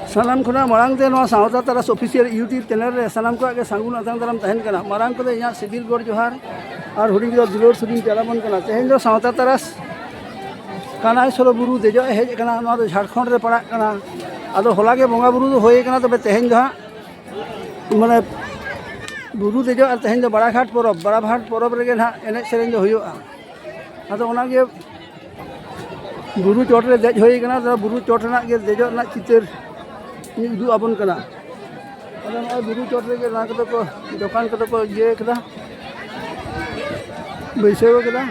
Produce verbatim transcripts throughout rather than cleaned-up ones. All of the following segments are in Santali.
ᱥᱟᱱᱟᱢ ᱠᱷᱚᱱᱟᱜ ᱢᱟᱲᱟᱝ ᱛᱮ ᱱᱚᱣᱟ ᱥᱟᱶᱛᱟ ᱛᱟᱨᱟᱥ ᱚᱯᱷᱤᱥᱤᱭᱟᱞ YouTube ᱪᱮᱱᱮᱞ ᱨᱮ ᱥᱟᱱᱟᱢ ᱠᱚᱣᱟᱜ ᱜᱮ ᱥᱟᱹᱜᱩᱱ ᱟᱛᱟᱝ ᱫᱟᱨᱟᱢ ᱛᱟᱦᱮᱱ ᱠᱟᱱᱟ᱾ ᱢᱟᱨᱟᱝ ᱠᱚᱫᱚ ᱤᱧᱟᱹᱜ ᱥᱤᱵᱤᱞ ᱜᱚᱰ ᱡᱚᱦᱟᱨ ᱟᱨ ᱦᱩᱰᱤᱧ ᱠᱚᱫᱚ ᱫᱩᱞᱟᱹᱲ ᱥᱟᱹᱜᱩᱱ ᱪᱟᱞᱟᱵᱚᱱ ᱠᱟᱱᱟ᱾ ᱛᱮᱦᱮᱧ ᱫᱚ ᱥᱟᱶᱛᱟ ᱛᱟᱨᱟᱥ ᱠᱟᱱᱟᱭ ᱥᱚᱨᱚ ᱵᱩᱨᱩ ᱫᱮᱡᱚᱜ ᱮ ᱦᱮᱡ ᱟᱠᱟᱱᱟ᱾ ᱱᱚᱣᱟ ᱫᱚ ᱡᱷᱟᱲᱠᱷᱚᱸᱰ ᱨᱮ ᱯᱟᱲᱟᱜ ᱠᱟᱱᱟ᱾ ᱟᱫᱚ ᱦᱚᱞᱟ ᱜᱮ ᱵᱚᱸᱜᱟ ᱵᱩᱨᱩ ᱫᱚ ᱦᱩᱭ ᱟᱠᱟᱱᱟ, ᱛᱚᱵᱮ ᱛᱮᱦᱮᱧ ᱫᱚ ᱦᱟᱸᱜ ᱢᱟᱱᱮ ᱵᱩᱨᱩ ᱫᱮᱡᱚᱜ ᱟᱨ ᱛᱮᱦᱮᱧ ᱫᱚ ᱵᱟᱲᱟᱜᱷᱟᱴ ᱯᱚᱨᱚᱵᱽ, ᱵᱟᱲᱟᱜᱷᱟᱴ ᱯᱚᱨᱚᱵᱽ ᱨᱮᱜᱮ ᱱᱟᱦᱟᱜ ᱮᱱᱮᱡ ᱥᱮᱨᱮᱧ ᱫᱚ ᱦᱩᱭᱩᱜᱼᱟ᱾ ᱟᱫᱚ ᱚᱱᱟᱜᱮ ᱵᱩᱨᱩ ᱪᱚᱴ ᱨᱮ ᱫᱮᱡ ᱦᱩᱭ ᱠᱟᱱᱟ, ᱟᱫᱚ ᱵᱩᱨᱩ ᱪᱚᱴ ᱨᱮᱱᱟᱜ ᱜᱮ ᱫᱮᱡᱚᱜ ᱨᱮᱱᱟᱜ ᱪᱤᱛᱟᱹᱨ ᱤᱧ ᱩᱫᱩᱜ ᱟᱵᱚᱱ ᱠᱟᱱᱟ᱾ ᱟᱫᱚ ᱱᱚᱜᱼᱚᱭ ᱵᱩᱨᱩ ᱪᱚᱴ ᱨᱮᱜᱮ ᱱᱚᱣᱟ ᱠᱚᱫᱚ ᱠᱚ ᱫᱚᱠᱟᱱ ᱠᱚᱫᱚ ᱠᱚ ᱤᱭᱟᱹ ᱠᱟᱫᱟ, ᱵᱟᱹᱭᱥᱟᱹᱣ ᱠᱟᱫᱟ᱾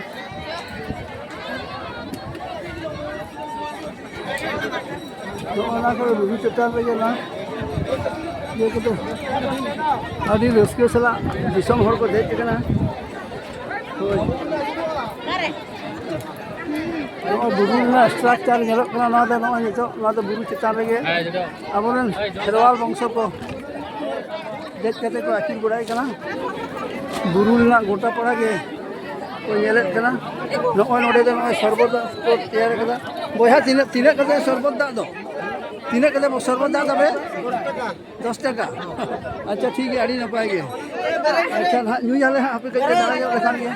ᱱᱚᱜᱼᱚ ᱱᱟ ᱠᱚᱨᱮ ᱵᱩᱨᱩ ᱪᱮᱛᱟᱱ ᱨᱮᱜᱮ ᱱᱟ ᱤᱭᱟᱹ ᱠᱚᱫᱚ ᱟᱹᱰᱤ ᱨᱟᱹᱥᱠᱟᱹ ᱥᱟᱞᱟᱜ ᱫᱤᱥᱚᱢ ᱦᱚᱲ ᱠᱚ ᱫᱮᱡ ᱟᱠᱟᱱᱟ᱾ ᱦᱳᱭ᱾ ᱱᱚᱜᱼᱚᱭ ᱵᱩᱨᱩ ᱨᱮᱱᱟᱜ ᱥᱴᱨᱟᱠᱪᱟᱨ ᱧᱮᱞᱚᱜ ᱠᱟᱱᱟ᱾ ᱱᱚᱣᱟ ᱫᱚ ᱱᱚᱜᱼᱚᱭ ᱱᱤᱛᱚᱜ ᱱᱚᱣᱟ ᱫᱚ ᱵᱩᱨᱩ ᱪᱮᱛᱟᱱ ᱨᱮᱜᱮ ᱟᱵᱚᱨᱮᱱ ᱠᱷᱮᱨᱣᱟᱞ ᱵᱚᱝᱥᱚ ᱠᱚ ᱫᱮᱡ ᱠᱟᱛᱮ ᱠᱚ ᱟᱹᱪᱩᱨ ᱵᱟᱲᱟᱭ ᱠᱟᱱᱟ᱾ ᱵᱩᱨᱩ ᱨᱮᱱᱟᱜ ᱜᱚᱴᱟ ᱯᱟᱲᱟ ᱜᱮ ᱠᱚ ᱧᱮᱞᱮᱫ ᱠᱟᱱᱟ᱾ ᱱᱚᱜᱼᱚᱭ ᱱᱚᱰᱮ ᱫᱚ ᱱᱚᱜᱼᱚᱭ ᱥᱚᱨᱵᱚᱛ ᱫᱟᱜ ᱠᱚ ᱛᱮᱭᱟᱨ ᱠᱟᱫᱟ᱾ ᱵᱚᱭᱦᱟ, ᱛᱤᱱᱟᱹᱜ, ᱛᱤᱱᱟᱹᱜ ᱠᱟᱛᱮ ᱥᱚᱨᱵᱚᱛ ᱫᱟᱜ ᱫᱚ? ᱛᱤᱱᱟᱹᱜ ᱠᱟᱛᱮ ᱥᱚᱨᱵᱚᱛ ᱫᱟᱜ ᱛᱟᱯᱮ? ᱫᱚᱥ ᱴᱟᱠᱟ᱾ ᱟᱪᱪᱷᱟ, ᱴᱷᱤᱠ ᱜᱮᱭᱟ, ᱟᱹᱰᱤ ᱱᱟᱯᱟᱭ ᱜᱮ᱾ ᱟᱪᱪᱷᱟ, ᱱᱟᱦᱟᱜ ᱧᱩᱭᱟᱞᱮ ᱦᱟᱸᱜ, ᱦᱟᱯᱮ ᱠᱟᱹᱡ ᱞᱮ ᱫᱟᱬᱟ ᱧᱚᱜ ᱞᱮᱠᱷᱟᱱ ᱜᱮ᱾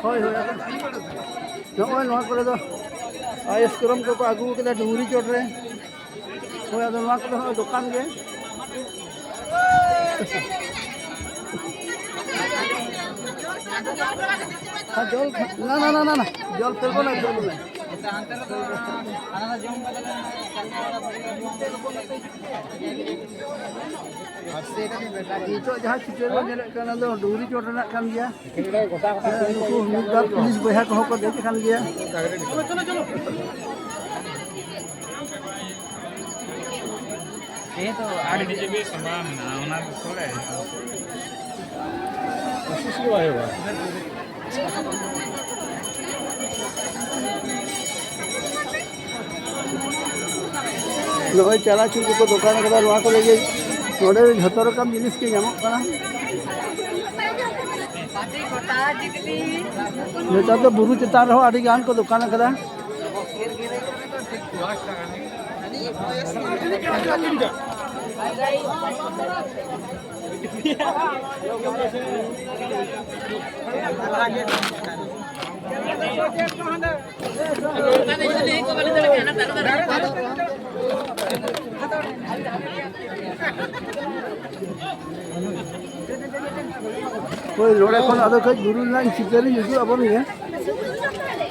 ᱦᱳᱭ, ᱦᱳᱭ, ᱟᱫᱚ ᱱᱚᱜᱼᱚᱭ ᱱᱚᱣᱟ ᱠᱚᱨᱮ ᱫᱚ ᱟᱭᱤᱥ ᱠᱨᱚᱢ ᱠᱚᱠᱚ ᱟᱹᱜᱩ ᱠᱟᱫᱟ ᱰᱩᱝᱨᱤ ᱪᱚᱴ ᱨᱮ᱾ ᱦᱳᱭ, ᱟᱫᱚ ᱱᱚᱣᱟ ᱠᱚᱫᱚ ᱦᱚᱸᱜᱼᱚᱭ ᱫᱚᱠᱟᱱ ᱜᱮ᱾ ᱟᱨ ᱡᱚᱞ ᱠᱷᱟ-, ᱱᱟ, ᱱᱟ, ᱱᱟ, ᱱᱟ, ᱱᱟ, ᱡᱚᱞ ᱯᱷᱮᱞ ᱠᱚ ᱱᱟ, ᱡᱚᱞ ᱱᱟ᱾ ᱱᱤᱛᱚᱜ ᱡᱟᱦᱟᱸ ᱪᱤᱛᱟᱹᱨ ᱵᱚᱱ ᱧᱮᱞᱮᱫ ᱠᱟᱱᱟ, ᱚᱱᱟ ᱫᱚ ᱰᱩᱝᱨᱤ ᱪᱚᱴ ᱨᱮᱱᱟᱜ ᱠᱟᱱ ᱜᱮᱭᱟ᱾ ᱦᱮᱸ, ᱱᱩᱠᱩ ᱢᱤᱫ ᱵᱟᱨ ᱯᱩᱞᱤᱥ ᱵᱚᱭᱦᱟ ᱠᱚᱦᱚᱸ ᱠᱚ ᱫᱮᱡ ᱟᱠᱟᱱ ᱜᱮᱭᱟ᱾ ᱟᱹᱰᱤ ᱡᱤᱵᱤ ᱥᱟᱢᱵᱟᱣ ᱢᱮᱱᱟᱜᱼᱟ, ᱚᱱᱟ ᱫᱚ ᱛᱷᱚᱲᱟ ᱠᱳᱥᱤᱥ ᱜᱮ ᱵᱟᱭ ᱦᱩᱭᱩᱜᱼᱟ᱾ ᱱᱚᱜᱼᱚᱭ ᱪᱟᱱᱟᱪᱩᱨ ᱠᱚᱠᱚ ᱫᱚᱠᱟᱱ ᱟᱠᱟᱫᱟ, ᱱᱚᱣᱟ ᱠᱚᱨᱮ ᱜᱮ, ᱱᱚᱰᱮ ᱡᱷᱚᱛᱚ ᱨᱚᱠᱚᱢ ᱡᱤᱱᱤᱥ ᱜᱮ ᱧᱟᱢᱚᱜ ᱠᱟᱱᱟ᱾ ᱱᱮᱛᱟᱨ ᱫᱚ ᱵᱩᱨᱩ ᱪᱮᱛᱟᱱ ᱨᱮᱦᱚᱸ ᱟᱹᱰᱤ ᱜᱟᱱ ᱠᱚ ᱫᱚᱠᱟᱱ ᱟᱠᱟᱫᱟ᱾ ᱦᱳᱭ, ᱱᱚᱰᱮ ᱠᱷᱚᱱ ᱟᱫᱚ ᱠᱟᱹᱡ ᱵᱩᱨᱩ ᱨᱮᱱᱟᱜ ᱪᱤᱛᱟᱹᱨ ᱤᱧ ᱩᱫᱩᱜ ᱟᱵᱚᱱ ᱜᱮ᱾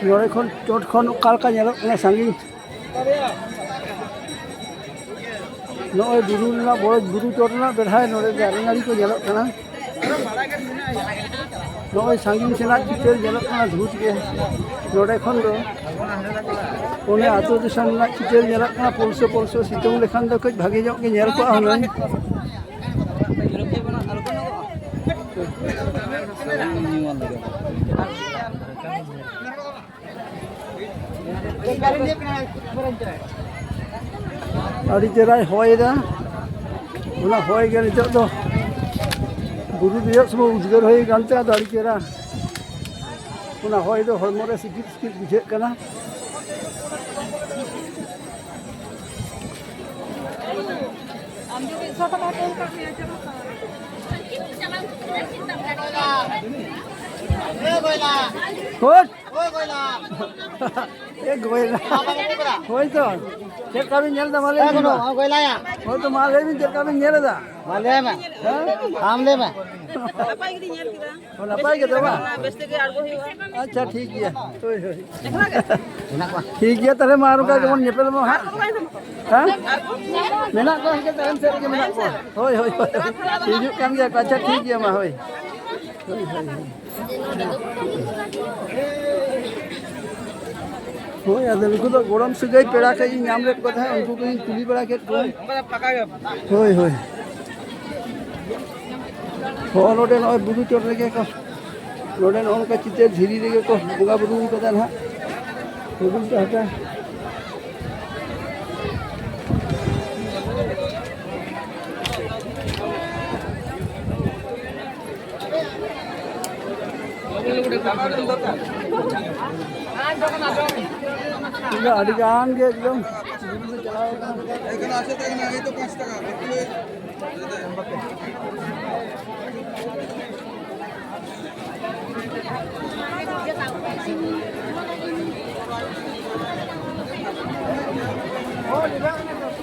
ᱱᱚᱰᱮ ᱠᱷᱚᱱ, ᱪᱚᱴ ᱠᱷᱚᱱ ᱚᱠᱟ ᱞᱮᱠᱟ ᱧᱮᱞᱚᱜ ᱠᱟᱱᱟ ᱥᱟᱺᱜᱤᱧ᱾ ᱱᱚᱜᱼᱚᱭ ᱵᱩᱨᱩ ᱨᱮᱱᱟᱜ, ᱵᱚᱲᱚ ᱵᱩᱨᱩ ᱪᱚᱴ ᱨᱮᱱᱟᱜ ᱵᱮᱲᱦᱟᱭ ᱱᱚᱰᱮ ᱫᱟᱨᱮ ᱱᱟᱹᱲᱤ ᱠᱚ ᱧᱮᱞᱚᱜ ᱠᱟᱱᱟ᱾ ᱱᱚᱜᱼᱚᱭ ᱥᱟᱺᱜᱤᱧ ᱥᱮᱱᱟᱜ ᱪᱤᱛᱟᱹᱨ ᱧᱮᱞᱚᱜ ᱠᱟᱱᱟ ᱫᱷᱩᱛ ᱜᱮ᱾ ᱱᱚᱰᱮ ᱠᱷᱚᱱ ᱫᱚ ᱚᱱᱮ ᱟᱹᱛᱩ ᱫᱤᱥᱚᱢ ᱨᱮᱱᱟᱜ ᱪᱤᱛᱟᱹᱨ ᱧᱮᱞᱚᱜ ᱠᱟᱱᱟ᱾ ᱯᱚᱞᱥᱚ ᱯᱚᱞᱥᱚ ᱥᱤᱛᱩᱝ ᱞᱮᱠᱷᱟᱱ ᱫᱚ ᱠᱟᱹᱡ ᱵᱷᱟᱜᱮ ᱧᱚᱜ ᱜᱮ ᱧᱮᱞ ᱠᱚᱜᱼᱟ ᱦᱩᱱᱟᱹᱝ᱾ ᱟᱹᱰᱤ ᱪᱮᱦᱨᱟᱭ ᱦᱚᱭ ᱮᱫᱟ᱾ ᱚᱱᱟ ᱦᱚᱭ ᱜᱮ ᱱᱤᱛᱚᱜ ᱫᱚ ᱵᱩᱨᱩ ᱫᱮᱡᱚᱜ ᱥᱚᱢᱚᱭ ᱩᱫᱽᱜᱟᱹᱨ ᱦᱩᱭ ᱟᱠᱟᱱ ᱛᱮ ᱟᱫᱚ ᱟᱹᱰᱤ ᱪᱮᱦᱨᱟ ᱚᱱᱟ ᱦᱚᱭ ᱫᱚ ᱦᱚᱲᱢᱚ ᱨᱮ ᱥᱤᱠᱤᱲ ᱥᱤᱠᱤᱲ ᱵᱩᱡᱷᱟᱹᱜ ᱠᱟᱱᱟ᱾ ᱦᱳᱭ᱾ ᱮ ᱜᱚᱭᱞᱟ᱾ ᱦᱳᱭ ᱛᱚ᱾ ᱪᱮᱫ ᱞᱮᱠᱟ ᱵᱤᱱ ᱧᱮᱞ ᱮᱫᱟ, ᱢᱟ ᱞᱟᱹᱭ ᱵᱤᱱ ᱢᱟ᱾ ᱦᱳᱭ ᱛᱚ, ᱢᱟ ᱞᱟᱹᱭ ᱵᱤᱱ, ᱪᱮᱫ ᱞᱮᱠᱟ ᱵᱤᱱ ᱧᱮᱞ ᱮᱫᱟ? ᱢᱟ ᱞᱟᱹᱭ ᱢᱮ᱾ ᱦᱮᱸ? ᱟᱢ ᱞᱟᱹᱭ ᱢᱮ᱾ ᱱᱟᱯᱟᱭ ᱜᱮᱞᱤᱧ ᱧᱮᱞ ᱠᱮᱫᱟ᱾ ᱚ, ᱱᱟᱯᱟᱭ ᱜᱮ ᱛᱚ, ᱵᱟᱝ? ᱵᱮᱥ ᱛᱮᱜᱮ ᱟᱬᱜᱚ ᱦᱩᱭᱩᱜᱼᱟ᱾ ᱟᱪᱪᱷᱟ, ᱴᱷᱤᱠ ᱜᱮᱭᱟ᱾ ᱦᱳᱭ, ᱦᱳᱭ᱾ ᱴᱷᱤᱠ ᱜᱮᱭᱟ, ᱛᱟᱦᱞᱮ ᱢᱟ, ᱟᱨ ᱚᱱᱠᱟ ᱜᱮᱵᱚᱱ ᱧᱮᱯᱮᱞ ᱢᱟ ᱦᱟᱸᱜ᱾ ᱦᱮᱸ? ᱢᱮᱱᱟᱜ ᱠᱚᱣᱟ, ᱦᱟᱱᱛᱮ ᱛᱟᱭᱚᱢ ᱥᱮᱫ ᱨᱮᱜᱮ ᱢᱮᱱᱟᱜ ᱠᱚᱣᱟ᱾ ᱦᱳᱭ, ᱦᱳᱭ, ᱦᱳᱭ᱾ ᱦᱤᱡᱩᱜ ᱠᱟᱱ ᱜᱮᱭᱟ ᱠᱚ᱾ ᱟᱪᱪᱷᱟ, ᱴᱷᱤᱠ ᱜᱮᱭᱟ, ᱢᱟ, ᱦᱳᱭ᱾ ᱦᱳᱭ, ᱦᱳᱭ, ᱦᱳᱭ᱾ ᱦᱳᱭ, ᱟᱫᱚ ᱱᱩᱠᱩ ᱫᱚ ᱜᱚᱲᱚᱢ ᱥᱟᱹᱜᱟᱹᱭ ᱯᱮᱲᱟ ᱠᱟᱹᱡ ᱤᱧ ᱧᱟᱢ ᱞᱮᱫ ᱠᱚ ᱛᱟᱦᱮᱸᱫ, ᱩᱱᱠᱩ ᱠᱚᱧ ᱠᱩᱞᱤ ᱵᱟᱲᱟ ᱠᱮᱫ ᱠᱚᱣᱟ᱾ ᱦᱳᱭ, ᱦᱳᱭ᱾ ᱦᱚᱸ, ᱱᱚᱰᱮ ᱱᱚᱜᱼᱚᱭ ᱵᱩᱨᱩ ᱪᱚᱴ ᱨᱮᱜᱮ ᱠᱚ, ᱱᱚᱰᱮ ᱱᱚᱜᱼᱚ ᱱᱚᱝᱠᱟ ᱪᱤᱛᱟᱹᱨ ᱫᱷᱤᱨᱤ ᱨᱮᱜᱮ ᱠᱚ ᱵᱚᱸᱜᱟ ᱵᱩᱨᱩ ᱠᱟᱫᱟ ᱱᱟᱦᱟᱜ᱾ ᱦᱩᱰᱤᱧ ᱯᱟᱦᱴᱟ᱾ ᱤᱧ ᱫᱚ ᱟᱹᱰᱤ ᱜᱟᱱ ᱜᱮ ᱮᱠᱫᱚᱢ᱾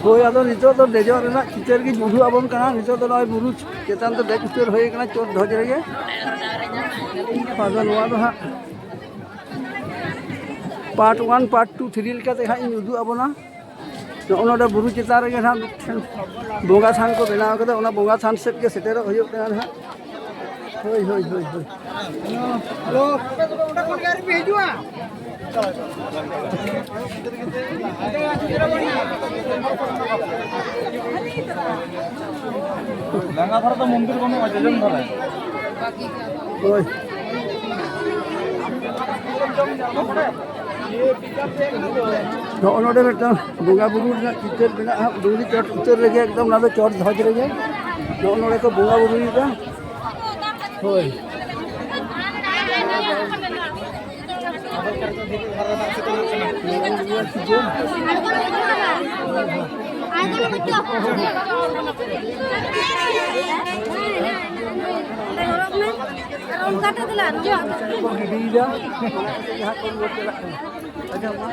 ᱦᱳᱭ, ᱟᱫᱚ ᱱᱤᱛᱚᱜ ᱫᱚ ᱫᱮᱡᱚᱜ ᱨᱮᱱᱟᱜ ᱪᱤᱛᱟᱹᱨ ᱜᱤᱧ ᱩᱫᱩᱜ ᱟᱵᱚᱱ ᱠᱟᱱᱟ᱾ ᱱᱤᱛᱚᱜ ᱫᱚ ᱱᱚᱜᱼᱚᱭ ᱵᱩᱨᱩ ᱪᱮᱛᱟᱱ ᱛᱮ ᱫᱮᱡ ᱩᱛᱟᱹᱨ ᱦᱩᱭ ᱠᱟᱱᱟ, ᱪᱚᱴ ᱫᱷᱚᱡ ᱨᱮᱜᱮ᱾ ᱟᱫᱚ ᱱᱚᱣᱟ ᱫᱚ ᱦᱟᱸᱜ part one, part two, three ᱞᱮᱠᱟᱛᱮ ᱦᱟᱸᱜ ᱤᱧ ᱩᱫᱩᱜ ᱟᱵᱚᱱᱟ᱾ ᱱᱚᱜᱼᱚ ᱱᱚᱰᱮ ᱵᱩᱨᱩ ᱪᱮᱛᱟᱱ ᱨᱮᱜᱮ ᱦᱟᱸᱜ ᱢᱤᱫᱴᱮᱱ ᱵᱚᱸᱜᱟ ᱛᱷᱟᱱ ᱠᱚ ᱵᱮᱱᱟᱣ ᱠᱟᱫᱟ, ᱚᱱᱟ ᱵᱚᱸᱜᱟ ᱛᱷᱟᱱ ᱥᱮᱫ ᱜᱮ ᱥᱮᱴᱮᱨᱚᱜ ᱦᱩᱭᱩᱜ ᱠᱟᱱᱟ ᱦᱟᱸᱜ᱾ ᱦᱳᱭ, ᱦᱳᱭ, ᱦᱳᱭ, ᱦᱳᱭ᱾ ᱞᱟᱸᱜᱟ ᱫᱷᱟᱨᱮ ᱫᱚ ᱢᱚᱱᱫᱤᱨ ᱵᱟᱹᱱᱩᱜᱼᱟ, ᱡᱚᱡᱚᱢ ᱫᱷᱟᱨᱮ᱾ ᱦᱳᱭ᱾ ᱱᱚᱜᱼᱚ ᱱᱚᱰᱮ ᱢᱤᱫᱴᱟᱝ ᱵᱚᱸᱜᱟ ᱵᱩᱨᱩ ᱨᱮᱱᱟᱜ ᱪᱤᱛᱟᱹᱨ ᱢᱮᱱᱟᱜᱼᱟ, ᱰᱩᱝᱨᱤ ᱪᱚᱴ ᱩᱛᱟᱹᱨ ᱨᱮᱜᱮ, ᱮᱠᱫᱚᱢ ᱚᱱᱟ ᱫᱚ ᱪᱚᱴ ᱫᱷᱚᱡ ᱨᱮᱜᱮ᱾ ᱱᱚᱜᱼᱚ ᱱᱚᱰᱮ ᱠᱚ ᱵᱚᱸᱜᱟ ᱵᱩᱨᱩᱭᱮᱫᱟ᱾ ᱦᱳᱭ᱾ ᱠᱚ ᱜᱤᱰᱤᱭᱮᱫᱟ᱾ ᱡᱟᱦᱟᱸ ᱠᱚ ᱨᱩᱣᱟᱹᱲ ᱪᱟᱞᱟᱜ ᱠᱟᱱᱟ᱾ ᱟᱪᱪᱷᱟ, ᱢᱟ᱾